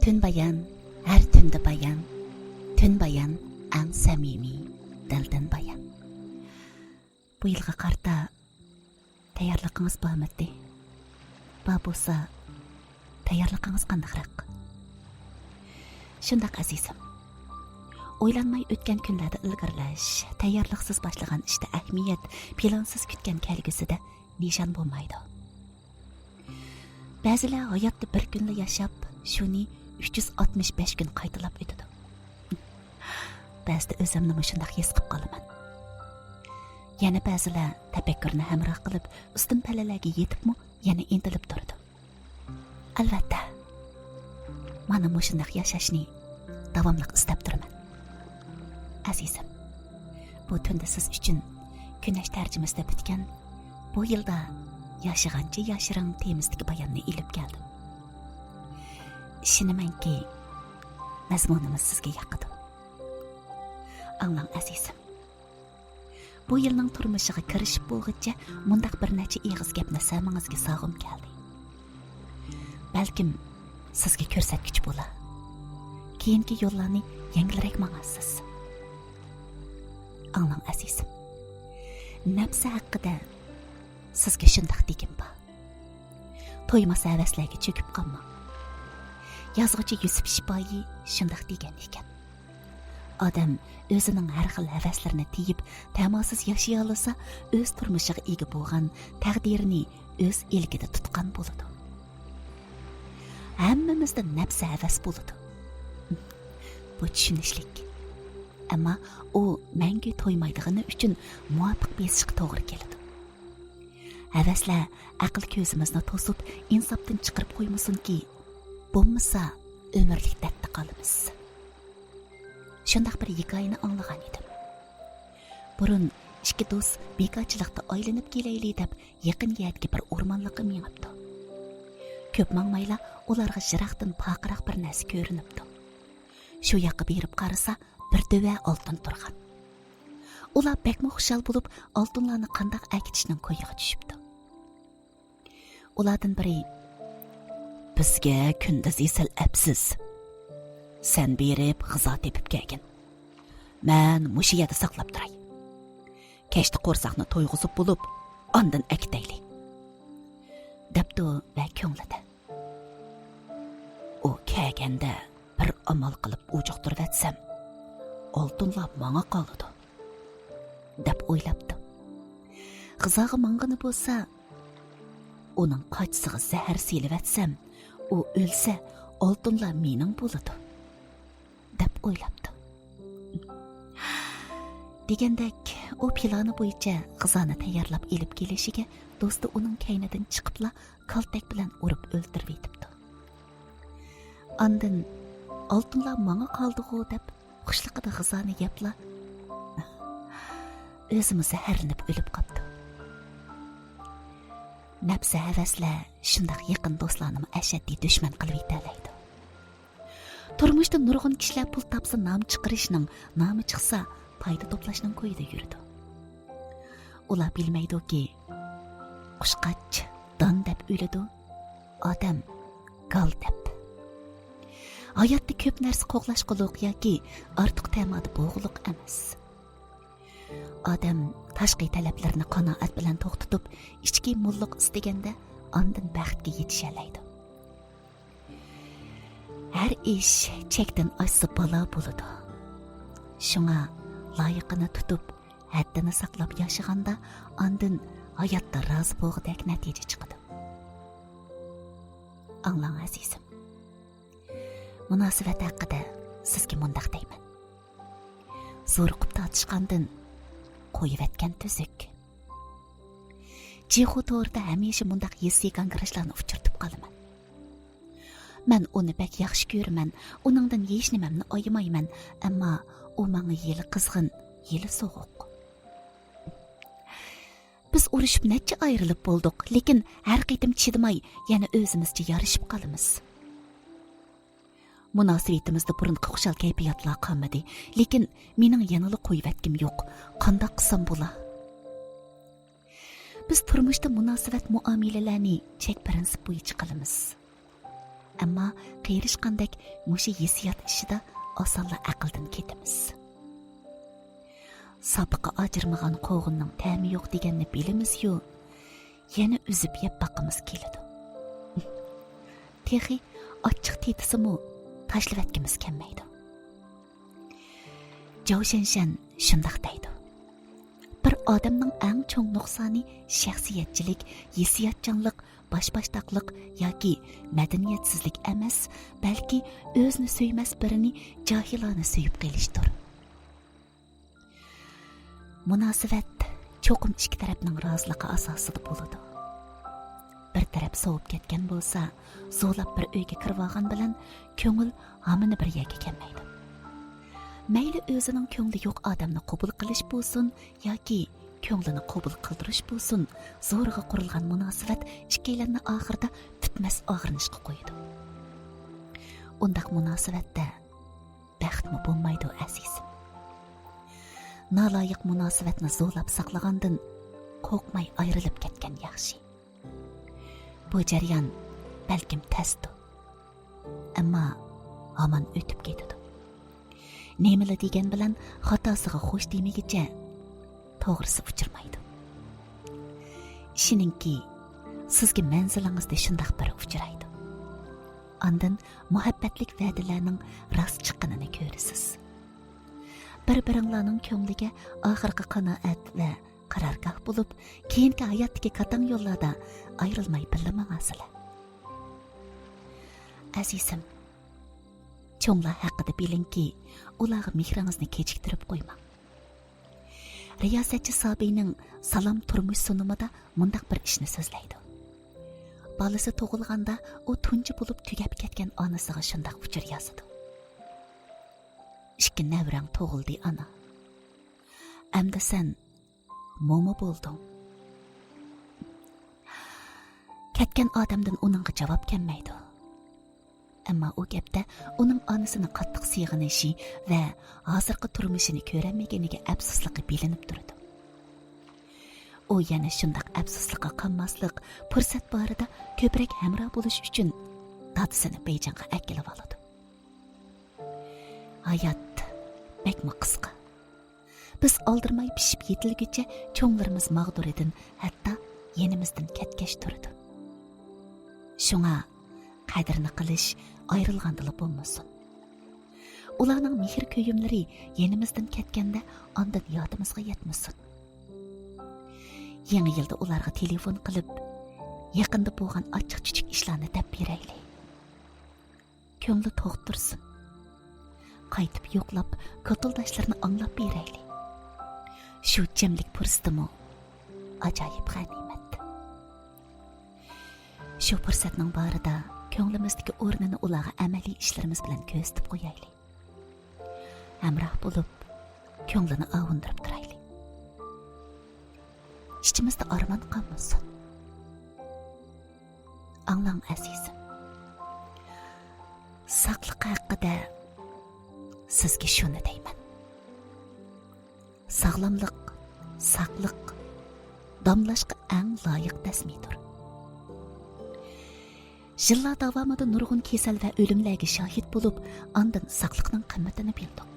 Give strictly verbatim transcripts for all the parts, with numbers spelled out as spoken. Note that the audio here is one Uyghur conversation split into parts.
تۈن بايان، ھەر تۈندە بايان. تۈن بايان، ئەڭ سەمىمىي، دىلدىن بايان. بۇ يىلغا قارىتا تەييارلىقىڭىز بارمىدى؟ بار بولسا، تەييارلىقىڭىز قانداقراق؟ شۇنداق، ئەزىزىم. ئويلانماي ئۆتكەن كۈنلەردە ئىلگىرىلەش، تەييارلىقسىز باشلىغان ئىشتا ئەھمىيەت، پىلانسىز كۈتكەن كەلگۈسىدە نىشان بولمايدۇ. بەزىلەر ھاياتتا بىر كۈنلا ياشاپ، شۇنى ئۈچ يۈز ئاتمىش بەش كۈن قايتىلاپ ئۆتىدۇ. بەزىدە ئۆزۈمنىمۇ شۇنداق ھېس قىلىپ قالىمەن. يەنە بەزىلەر تەپەككۇرنى ھەمراھ قىلىپ، ئۈستۈن پەللىلەرگە يېتىپمۇ يەنە ئىنتىلىپ تۇرىدۇ. ئەلۋەتتە، مانا مۇشۇنداق ياشاشنى داۋاملىق ئىستەپ تۇرىمەن. ئەزىزىم، بۇ تۈندە سىز ئۈچۈن كۈنەش تەرجىمىسىدە پۈتكەن بۇ يىلدا ياشىغانچە ياشىرىڭ تېمىسىدىكى باياننى ئېلىپ كەلدىم. ئىشىنىمەنكى، مەزمۇنىمىز سىزگە ياقىدۇ. ئاڭلاڭ، ئەزىزىم. بۇ يىلنىڭ تۇرمۇشىغا كىرىشىپ بولغۇچە مۇنداق بىر نەچچە ئېغىز گەپنى سەمىڭىزگە سالغۇم كەلدى. بەلكىم سىزگە كۆرسەتكۈچى بولا. كېيىنكى يوللارنى يەڭگىلرەك ماڭارسىز. ئاڭلاڭ، ئەزىزىم. نەپسى ھەققىدە سىزگە شۇنداق دېگۈم بار. تويماس ھەۋەسلەرگە چۆكۈپ قالماڭ. يازغۇچى يۈسۈپ شىپائى شۇنداق دېگەن ئىكەن. ئادەم ئۆزىنىڭ ھەر خىل ھەۋەسلىرىنى تىيىپ، تەماسىز ياشىيالىسا، ئۆز تۇرمۇشىغا ئىگە بولغان، تەقدىرىنى ئۆز ئىلكىدە تۇتقان بولىدۇ. ھەممىمىزدە نەپسى ھەۋەس بولىدۇ. بۇ چۈشىنىشلىك. ئەمما ئۇ مەڭگۈ تويمايدىغىنى ئۈچۈن مۇۋاپىق بېسىشقا توغرا كېلىدۇ. ھەۋەسلەر ئەقىل كۆزىمىزنى توسۇپ، ئىنساپتىن چىقىرىپ قويمىسۇنكى، بولمىسا ئۆمۈرلۈك دەردتە قالىمىز. شۇنداق بىر ھېكايىنى ئاڭلىغان ئىدىم. بۇرۇن ئىككى دوست بىكارچىلىقتا ئايلىنىپ كېلەيلى دەپ، يېقىن يەردىكى بىر ئورمانلىققا مېڭىپتۇ. كۆپ ماڭمايلا ئۇلارغا يىراقتىن پارقىراق بىر نەرسە كۆرۈنۈپتۇ. شۇ ياققا بېرىپ قارىسا، بىر دۆۋە ئالتۇن تۇرغان. ئۇلار بەكمۇ خۇشال بولۇپ، ئالتۇنلارنى قانداق ئەكېتىشنىڭ كويىغا چۈشۈپتۇ. ئۇلاردىن بىرى، «بىزگە كۈندۈز يېسىل ئەپسىز. سەن بېرىپ غىزا تېپىپ كەلگىن. مەن مۇشۇ يەردە ساقلاپ تۇراي. كەچتە قورساقنى تويغۇزۇپ بولۇپ، ئاندىن ئەكېتەيلى.» دەپتۇ ۋە كۆڭلىدە، «ئۇ كەلگەندە بىر ئامال قىلىپ ئۇجۇقتۇرۇۋەتسەم، ئالتۇنلار ماڭا قالىدۇ.» دەپ ئويلاپتۇ. غىزاغا ماڭغىنى بولسا، ئۇنىڭ قاچىسىغا زەھەر سېلىۋەتسەم، ئۇ ئۆلسە، ئالتۇنلار مېنىڭ بولىدۇ، دەپ ئويلاپتۇ. دېگەندەك، ئۇ پىلانى بويىچە غىزانى تەييارلاپ ئېلىپ كېلىشىگە، دوستى ئۇنىڭ كەينىدىن چىقىپلا، كالتەك بىلەن ئۇرۇپ ئۆلتۈرۈۋېتىپتۇ. ئاندىن، «ئالتۇنلار ماڭا قالدىغۇ» دەپ، خۇشلۇقىدا غىزانى يەپلا، ئۆزىمۇ زەھەرلىنىپ ئۆلۈپ قاپتۇ. نەپسى ھەۋەسلەر شۇنداق يېقىن دوستلارنىمۇ ئەشەددىي دۈشمەن قىلىۋېتەلەيدۇ. تۇرمۇشتا نۇرغۇن كىشىلەر پۇل تاپسا نام چىقىرىشنىڭ، نامى چىقسا پايدا توپلاشنىڭ كويىدا يۈرىدۇ. ئۇلار بىلمەيدۇكى، قۇشقاچ دان دەپ ئۆلىدۇ، ئادەم گال دەپ. ھاياتتا كۆپ نەرسە قوغلاشقۇلۇق ياكى ئارتۇق تەمادا بولغۇلۇق ئەمەس. ئادەم تاشقى تەلەپلىرىنى قانائەت بىلەن توختىتىپ، ئىچكى موللۇق ئىستىگەندە، ئاندىن بەختكە يېتىشەلەيدۇ. ھەر ئىش چەكتىن ئاشسا بالا بولىدۇ. شۇڭا لايىقىنى تۇتۇپ، ھەددىنى ساقلاپ ياشىغاندا، ئاندىن ھاياتتا رازى بولغۇدەك نەتىجە چىقىدۇ. ئاڭلاڭ، ئەزىزىم. مۇناسىۋەت ھەققىدە سىزگە مۇنداق دەيمەن. زورۇقۇپ تارتىشقاندىن قويۇۋەتكەن تۈزۈك. جىخۇ تورىدا ھەمىشە مۇنداق ھېسسىي گاڭگىراشلارنى ئۇچرىتىپ قالىمەن. مەن ئۇنى بەك ياخشى كۆرىمەن، ئۇنىڭدىن ھېچنېمەمنى ئايىمايمەن، ئەمما ئۇ ماڭا ھېلى قىزغىن، ھېلى سوغۇق. بىز ئۇرۇشۇپ نەچچە ئايرىلىپ بولدۇق، لېكىن ھەر قېتىم چىدىماي يەنە ئۆزىمىزچە يارىشىپ قالىمىز. مۇناسىۋىتىمىزدە بۇرۇنقى خۇشال كەيپىياتلار قالمىدى، لېكىن مېنىڭ يەنىلا قويۇۋەتكۈم يوق. قانداق قىلسام بولا؟ بىز تۇرمۇشتا مۇناسىۋەت مۇئامىلىلەرنى چەك پىرىنسىپ بويىچە قىلىمىز. ئەمما قېرىشقاندەك مۇشۇ ھېسسىيات ئىشىدا ئاسانلا ئەقىلدىن كېتىمىز. ساپىقى ئاجرىمىغان قوغۇننىڭ تەمى يوق دېگەننى بىلىمىزيۇ، يەنە ئۈزۈپ يەپ باققۇمىز كېلىدۇ. تېخى ئاچچىق تېتىسىمۇ تاشلىۋەتكۈمىز كەلمەيدۇ. جاۋ شەنشەن شۇنداق دەيدۇ: بىر ئادەمنىڭ ئەڭ چوڭ نۇقسانى شەخسىيەتچىلىك، ھېسسىياتچانلىق، باش-باشتاقلىق ياكى مەدەنىيەتسىزلىك ئەمەس، بەلكى ئۆزىنى سۆيمەس بىرىنى جاھىلانە سۆيۈپ قېلىشتۇر. مۇناسىۋەت چوقۇم ئىككى تەرەپنىڭ رازىلىقى ئاساسىدا بولىدۇ. بىر تەرەپ سوۋۇپ كەتكەن بولسا، زورلاپ بىر ئۆيگە كىرىۋالغان بىلەن كۆڭۈل ھامىنى بىر يەرگە كەلمەيدۇ. مەيلى ئۆزىنىڭ كۆڭلى يوق ئادەمنى قوبۇل قىلىش بولسۇن ياكى كۆڭلىنى قوبۇل قىلدۇرۇش بولسۇن، زورىغا قۇرۇلغان مۇناسىۋەت ئىككىيلەننى ئاخىرىدا پۈتمەس ئاغرىنىشقا قويىدۇ. ئۇنداق مۇناسىۋەتتە بەختمۇ بولمايدۇ، ئەزىزىم. نالايىق مۇناسىۋەتنى زورلاپ ساقلىغاندىن قورقماي ئايرىلىپ كەتكەن ياخشى. بۇ جەريان بەلكىم تەستۇ، ئەمما ھامان ئۆتۈپ كېتىدۇ. نېمىلا دېگەن بىلەن خاتاسىغا خوش دېمىگىچە توغرىسى ئۇچرىمايدۇ. ئىشىنىڭكى، سىزگە مەنزىلىڭىزدە شۇنداق بىرى ئۇچرايدۇ. ئاندىن مۇھەببەتلىك ۋەدىلەرنىڭ راست چىققىنىنى كۆرىسىز. بىر-بىرىڭلارنىڭ كۆڭلىگە ئاخىرقى قانائەت ۋە قارارگاھ بولۇپ، كېيىنكى ھاياتتىكى كاتاڭ يوللاردا ئايرىلماي بىللە ماڭاسىلەر. ئەزىزىم، چوڭلار ھەققىدە بىلىڭكى، ئۇلارغا مېھرىڭىزنى كېچىكتۈرۈپ قويماڭ. رىياسەتچى سابىينىڭ سالام تۇرمۇش سۇنۇمىدا مۇنداق بىر ئىشنى سۆزلەيدۇ. بالىسى تۇغۇلغاندا ئۇ تۇنجى بولۇپ تۈگەپ كەتكەن ئانىسىغا شۇنداق ئۇچۇر يازىدۇ: ئىككى نەۋرەڭ تۇغۇلدى، ئانا. ئەمدى سەن موما بولدۇڭ. كەتكەن ئادەمدىن ئۇنىڭغا جاۋاب كەلمەيدۇ. ئەمما ئۇ گەپتە ئۇنىڭ ئانىسىنى قاتتىق سېغىنىشى ۋە ھازىرقى تۇرمۇشىنى كۆرەلمىگىنىگە ئەپسۇسلۇقى بىلىنىپ تۇرىدۇ. ئۇ يەنە شۇنداق ئەپسۇسلۇققا قالماسلىق، پۇرسەت بارىدا كۆپرەك ھەمراھ بولۇش ئۈچۈن دادىسىنى بېيجىڭغا ئەكېلىۋالىدۇ. ھايات بەكمۇ قىسقا. بىز ئالدىرىماي پىشىپ يېتىلگۈچە چوڭلىرىمىز ماغدۇرىدىن ھەتتا يېنىمىزدىن كەتكەچ تۇرىدۇ. شۇڭا قەدرىنى قىلىش ئايرىلغاندىلا بولمىسۇن. ئۇلارنىڭ مېھىر كۆيۈملىرى يېنىمىزدىن كەتكەندە ئاندىن يادىمىزغا يەتمىسۇن. يېڭى يىلدا ئۇلارغا تېلېفون قىلىپ، يېقىندا بولغان ئاچچىق-چۈچۈك ئىشلارنى دەپ بېرەيلى. كۆڭلى توق تۇرسۇن. قايتىپ يوقلاپ، كوتۇلداشلىرىنى ئاڭلاپ بېرەيلى. شۇ جىملىك پۇرسىتىمۇ ئاجايىپ غەنىيمەت. شۇ پۇرسەتنىڭ بارىدا كۆڭلىمىزدىكى ئورنىنى ئۇلارغا ئەمەلىي ئىشلىرىمىز بىلەن كۆرسىتىپ قويايلى. ھەمراھ بولۇپ، كۆڭلىنى ئاۋۇندۇرۇپ تۇرايلى. ئىچىمىزدە ئارمان قالمىسۇن. ئاڭلاڭ، ئەزىزىم. ساقلىق ھەققىدە سىزگە شۇنى دەيمەن. ساغلاملىق، ساقلىق داملاشقا ئەڭ لايىق دەسمىدۇر. يىللار داۋامىدا نۇرغۇن كېسەل ۋە ئۆلۈملەرگە شاھىت بولۇپ، ئاندىن ساقلىقنىڭ قىممىتىنى بىلدۇق.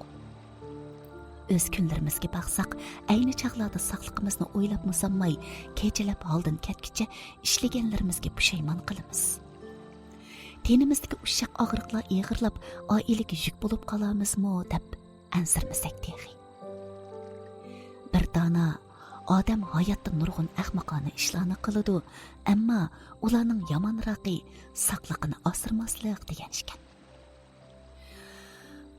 ئۆز كۈنلىرىمىزگە باقساق، ئەينى چاغلاردا ساقلىقىمىزنى ئويلاپمۇ سانماي، كېچىلەپ ھالدىن كەتكۈچە ئىشلىگەنلىرىمىزگە پۇشايمان قىلىمىز. تېنىمىزدىكى ئۇششاق ئاغرىقلار ئېغىرلاپ، ئائىلىگە يۈك بولۇپ قالارمىزمۇ دەپ ئەنسىرىمىسەك تېخى. بىر دانا ئادەم ھاياتتا نۇرغۇن ئەخمىقانە ئىشلارنى قىلىدۇ، ئەمما ئۇلارنىڭ يامانراقى ساقلىقىنى ئاسرىماسلىق دېگەن ئىكەن.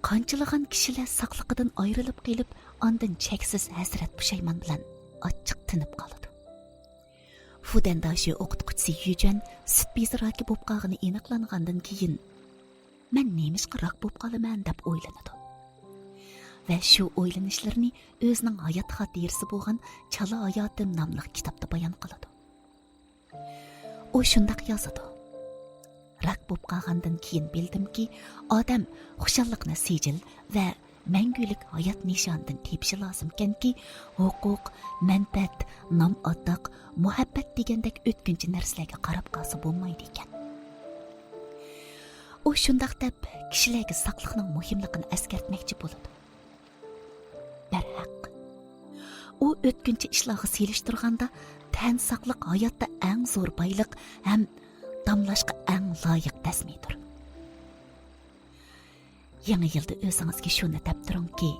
قانچىلىغان كىشىلەر ساقلىقىدىن ئايرىلىپ قېلىپ، ئاندىن چەكسىز ھەسرەت پۇشايمان بىلەن ئاچچىق تىنىپ قالىدۇ. فۇدەن داشۆ ئوقۇتقۇچىسى يۈجۈەن سۈت بېزى راكى بولۇپ قالغىنى ئېنىقلانغاندىن كېيىن، مەن نېمىشقا راك بولۇپ قالىمەن دەپ ئويلىنىدۇ. ۋە شۇ ئويلىنىشلىرىنى ئۆزىنىڭ ھايات خاتىرىسى بولغان چالا ھاياتىم ناملىق كىتابتا بايان قىلىدۇ. ئۇ شۇنداق يازىدۇ: راك بولۇپ قالغاندىن كېيىن بىلدىمكى، ئادەم خۇشاللىقنى سىجىل ۋە مەڭگۈلۈك ھايات نىشانىدىن تېپىشى لازىمكەنكى، ھوقۇق، مەنپەئەت، نام-ئاتاق، مۇھەببەت دېگەندەك ئۆتكۈنچى نەرسىلەرگە قاراپ قالسا بولمايدىكەن. ئۇ شۇنداق دەپ كىشىلەرگە ساقلىقنىڭ مۇھىملىقىنى ئەسكەرتمەكچى بولىدۇ. دەرھەق، ئۇ ئۆتكۈنچى ئىشلارغا سېلىشتۇرغاندا تەن ساقلىق ھاياتتا ئەڭ زور بايلىق ھەم داملاشقا ئەڭ لايىق دەسمىدۇر. يېڭى يىلدا ئۆزىڭىزگە شۇنى دەپ تۇرۇڭكى،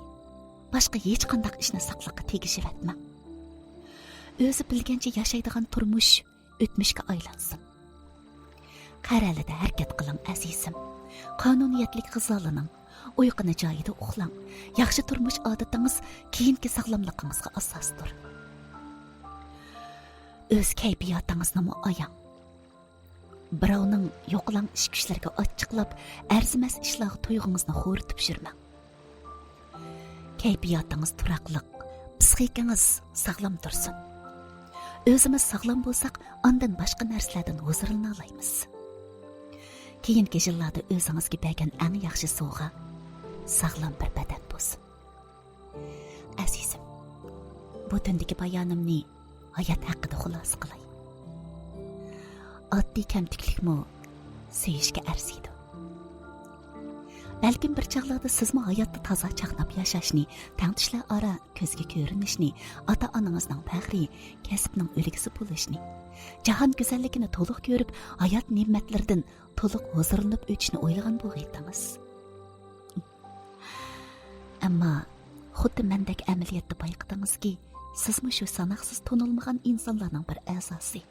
باشقا ھېچقانداق ئىشنى ساقلىققا تېگىشىۋەتمەڭ. ئۆزى بىلگەنچە ياشايدىغان تۇرمۇش ئۆتمۈشكە ئايلانسۇن. قەرەلىدە ھەرىكەت قىلىڭ، ئەزىزىم. قانۇنىيەتلىك غىزالىنىڭ، ئۇيقۇنى جايىدا ئۇخلاڭ. ياخشى تۇرمۇش ئادىتىڭىز كېيىنكى ساغلاملىقىڭىزغا ئاساستۇر. ئۆز كەيپىياتىڭىزنىمۇ ئاياڭ. بىراۋنىڭ يوقىلاڭ ئىش-كۈچلىرىگە ئاچچىقلاپ، ئەرزىمەس ئىشلارغا تۇيغۇڭىزنى خورىتىپ يۈرمەڭ. كەيپىياتىڭىز تۇراقلىق، پىسخىكىڭىز ساغلام تۇرسۇن. ئۆزىمىز ساغلام بولساق، ئاندىن باشقا نەرسىلەردىن ھۇزۇرلىنالايمىز. كېيىنكى يىللاردا ئۆزىڭىزگە بەرگەن ئەڭ ياخشى سوۋغا ساغلام بىر بەدەن بولسۇن. ئەزىزىم، بۇ تۈندىكى بايانىمنى ھايات ھەققىدە خۇلاسە قىلاي. ئاددىي كەمتۈكلۈكمۇ سۆيۈشكە ئەرزىيدۇ. بەلكىم بىر چاغلاردا سىزمۇ ھاياتتا تازا چاقناپ ياشاشنى، تەڭتۇشلار ئارا كۆزگە كۆرۈنۈشنى، ئاتا-ئانىڭىزنىڭ پەخرى، كەسىپنىڭ ئۈلگىسى بولۇشنى، جاھان گۈزەللىكىنى تولۇق كۆرۈپ، ھايات نېمەتلىرىدىن تولۇق ھۇزۇرلىنىپ ئۆتۈشنى ئويلىغان بولغىيتىڭىز. ئەمما خۇددى مەندەك ئەمەلىيەتتە بايقىدىڭىزكى، سىزمۇ شۇ ساناقسىز تونۇلمىغان ئىنسانلارنىڭ بىر ئەزاسى.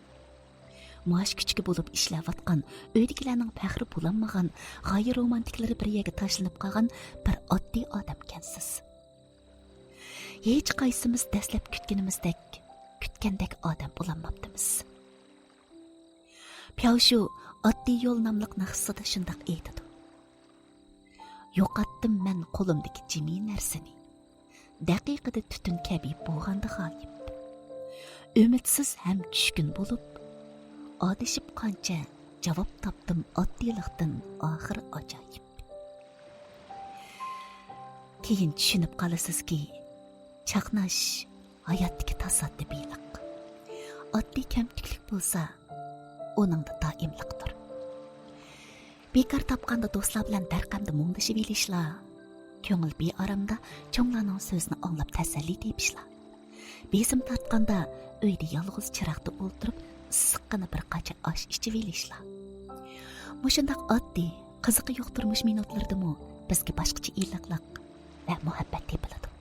مائاش كۈچۈكى بولۇپ ئىشلەۋاتقان، ئۆيدىكىلەرنىڭ پەخرى بولالمىغان، غايە رومانتىكلىرى بىر يەرگە تاشلىنىپ قالغان بىر ئاددىي ئادەمكەنسىز. ھېچ قايسىمىز دەسلەپ كۈتكىنىمىزدەك، كۈتكەندەك ئادەم بولالماپتىمىز. پياۋشۇ ئاددىي يول ناملىق ناخشىسىدا شۇنداق ئېيتىدۇ: يوقاتتىم مەن قولۇمدىكى جىمى نەرسىنى، دەقىقىدە تۈتۈن كەبى بولغاندا غايىب. ئۈمىدسىز ھەم چۈشكۈن بولۇپ، ئادىشىپ قانچە جاۋاب تاپتىم ئاددىيلىقتىن ئاخىر ئاجايىپ. كېيىن چۈشىنىپ قالىسىزكى، چاقناش ھاياتتىكى تاسادىپىيلىق. ئاددىي كەمتۈكلۈك بولسا، ئۇنىڭدا دائىملىقتۇر. بىكار تاپقاندا دوستلار بىلەن بىر قەمدە مۇڭدىشىۋېلىشلا، كۆڭۈل بىئارامدا چوڭلارنىڭ سۆزىنى ئاڭلاپ تەسەللى تېپىشلا، بېسىم تارتقاندا ئۆيدە يالغۇز چىراغدا ئولتۇرۇپ، ئىسسىققىنا بىر قاچا ئاش ئىچىۋېلىشلا. مۇشۇنداق ئاددىي، قىزىقى يوق تۇرمۇش مىنۇتلىرىدىمۇ بىزگە باشقىچە ئىللىقلىق ۋە مۇھەببەت تېپىلىدۇ.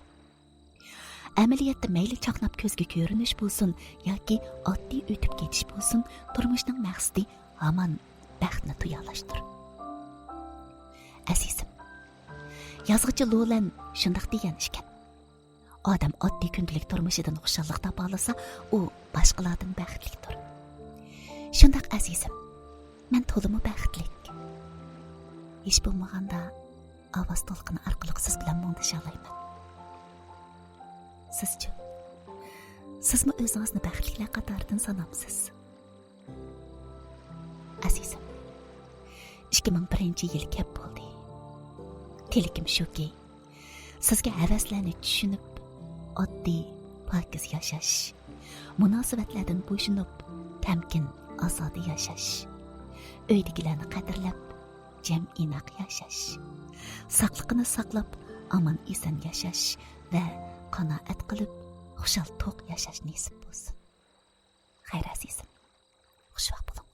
ئەمەلىيەتتە مەيلى چاقناپ كۆزگە كۆرۈنۈش بولسۇن ياكى ئاددىي ئۆتۈپ كېتىش بولسۇن، تۇرمۇشنىڭ مەقسىتى ھامان بەختنى تۇيالاشتۇر. ئەزىزىم، يازغۇچى لولەن شۇنداق دېگەن ئىكەن، ئادەم ئاددىي كۈندىلىك تۇرمۇشىدىن خۇشاللىق تاپالىسا، ئۇ باشقىلاردىن بەختلىكتۇر. شۇنداق ئەزىزىم، مەن تولىمۇ بەختلىك. ھېچ بولمىغاندا ئاۋاز تولقىنى ئارقىلىق سىز بىلەن مۇڭدىشالايمەن. سىزچۇ؟ سىزمۇ ئۆزىڭىزنى بەختلىكلەر قاتارىدىن سانامسىز؟ ئەزىزىم، ئىككى مىڭ بىرىنچى يىل كەپ بولدى. تىلىكىم شۇكى، سىزگە ھەۋەسلەرنى چۈشىنىپ، ئاددىي، پاكىز ياشاش، مۇناسىۋەتلەردىن بوشىنىپ، تەمكىن، ئازادە ياشاش، ئۆيدىكىلەرنى قەدىرلەپ، جەم ئىناق ياشاش، ساقلىقىنى ساقلاپ، ئامان-ئېسەن ياشاش ۋە قانائەت قىلىپ، خۇشال توق ياشاش نېسىپ بولسۇن. خەير ئەزىزىم، خۇشۋاق بولۇڭ.